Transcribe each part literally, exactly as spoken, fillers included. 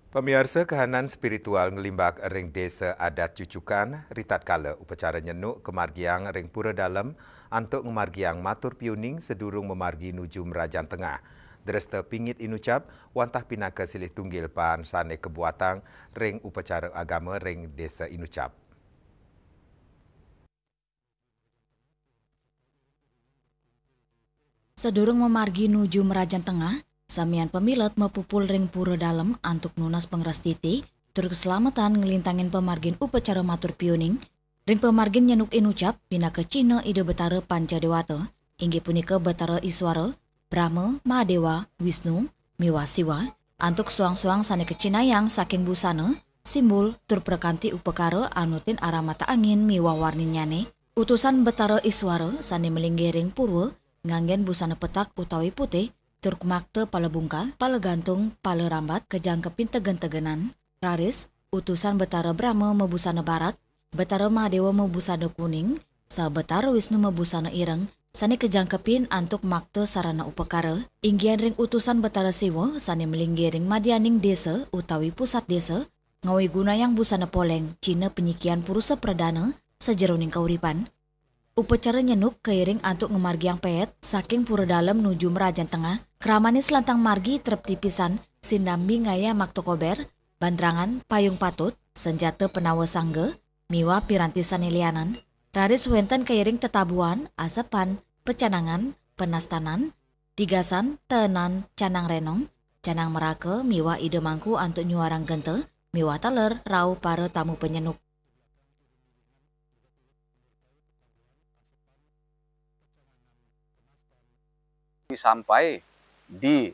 Pamiarsa, kahanan spiritual nglimbak ring Desa Adat Cucukan, ritatkala upacara nyenuk kamargiang ring Pura Dalem antuk ngamargiang matur piuning sadurung mamargi nuju Mrajan Tengah. Dresta pingit inucap wantah pinaka silih tunggil paan sane kabuatang ring upacara agama ring Desa Inucap. Sadurung mamargi nuju Mrajan Tengah, samian pamilet mapupul ring Pura Dalem antuk nunas pangrastiti tur kaslamatan nglintangin pamargin upacara matur piuning ring pamargin nyenuk inucap pinaka cihna Ida Betara Panca Dewata, inggih punika Betara Iswara, Brahma, Mahadewa, Wisnu, miwah Siwa, antuk suang-suang sane kacihnayang saking busana, simbul, tur prakanti upakara anutin aramata angin miwah warninnyane. Utusan Betara Iswara sane malinggih ring purwa nganggen busana petak utawi putih, tur makta pala bungkal, pala gantung, pala rambat, kajangkepin tegen-tegenan. Raris, utusan Betara Brahma mabusana barak, Betara Mahadewa mabusana kuning, saha Betara Wisnu mabusana ireng, sane kajangkepin antuk makta sarana upakara. Inggihan ring utusan Betara Siwa sane malinggih ring madyaning desa utawi pusat desa, ngawigunayang busana poleng, cihna panyikian purusa pradana sajeroning kauripan. Upacara nyenuk kairing antuk ngamargiang peet saking Pura Dalem nuju Mrajan Tengah, kramane salantang margi trepti pisan, sinambi ngayah makta kober, bandrangan, payung patut, sanjata panawa sangga, miwah piranti sane lianan. Raris wenten kairing tetabuhan, asepan, pecanangan, penastanan, tigasan, teenan, canang renong, canang meraka, miwah Ida Mangku antuk nyuarang genta, miwah taler rauh para tamu panyenuk. Sampai di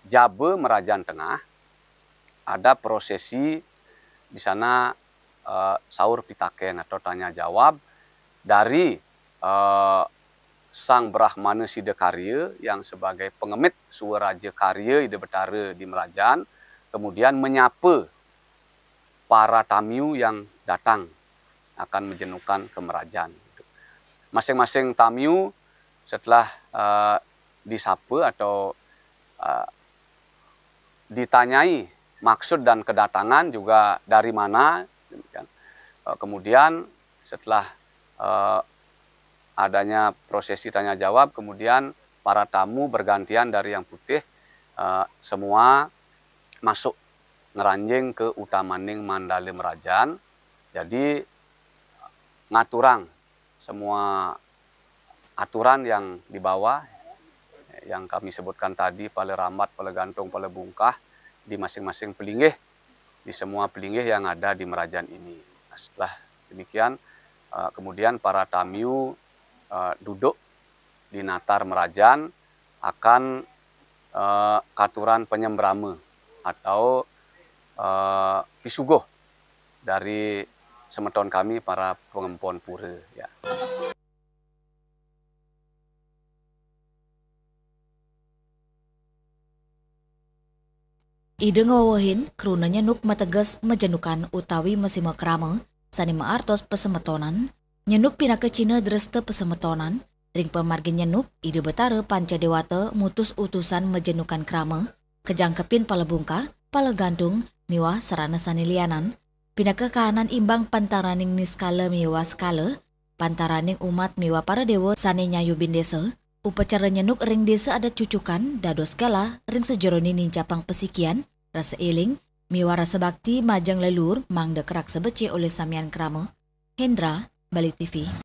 jaba Merajan Tengah, ada prosesi di sana, eh, saur pitaken atau tanya jawab dari, eh, Sang Brahmana Sidakarya yang sebagai pengemit Suaraja Karya Ida Betara di Merajan, kemudian menyapa para tamiu yang datang akan menjenukan ke Merajan. Masing-masing tamiu setelah, eh, disapa atau, eh, ditanyai maksud dan kedatangan juga dari mana, demikian. Eh, kemudian setelah, eh, adanya prosesi tanya jawab, kemudian para tamu bergantian dari yang putih, eh, semua masuk ngranjing ke utamaning mandala Merajan. Jadi, ngaturang semua aturan yang di bawah, yang kami sebutkan tadi, pala rambat, pala gantung, pala bungkah, di masing-masing pelinggih, di semua pelinggih yang ada di Merajan ini. Nah, setelah demikian, eh, kemudian para tamiu, eh, duduk di natar Merajan akan, eh, katuran penyembrama atau, eh, pisuguh dari semeton kami para pangempon pura, ya. Ida ngwewehin, kruna nyenuk mateges majenukan utawi masima krama, sane maartos pasemetonan. Nyenuk pinaka cihna dresta pasemetonan. Ring pamargin nyenuk, Ida Betara Panca Dewata mutus utusan majenukan krama, kajangkepin pala bungkah, pala gantung, miwah sarana sane lianan. Pinaka kahanan imbang pantaraning niskala miwah skala, pantaraning umat miwah para dewa sane nyayubin desa, upacara nyenuk ring Desa Adat Cucukan dados galah ring sajeroning nincapang pasikian, rasa eling, miwah rasa bakti majeng leluhur mangda karaksa becik olih samian krama. Hendra, Bali T V.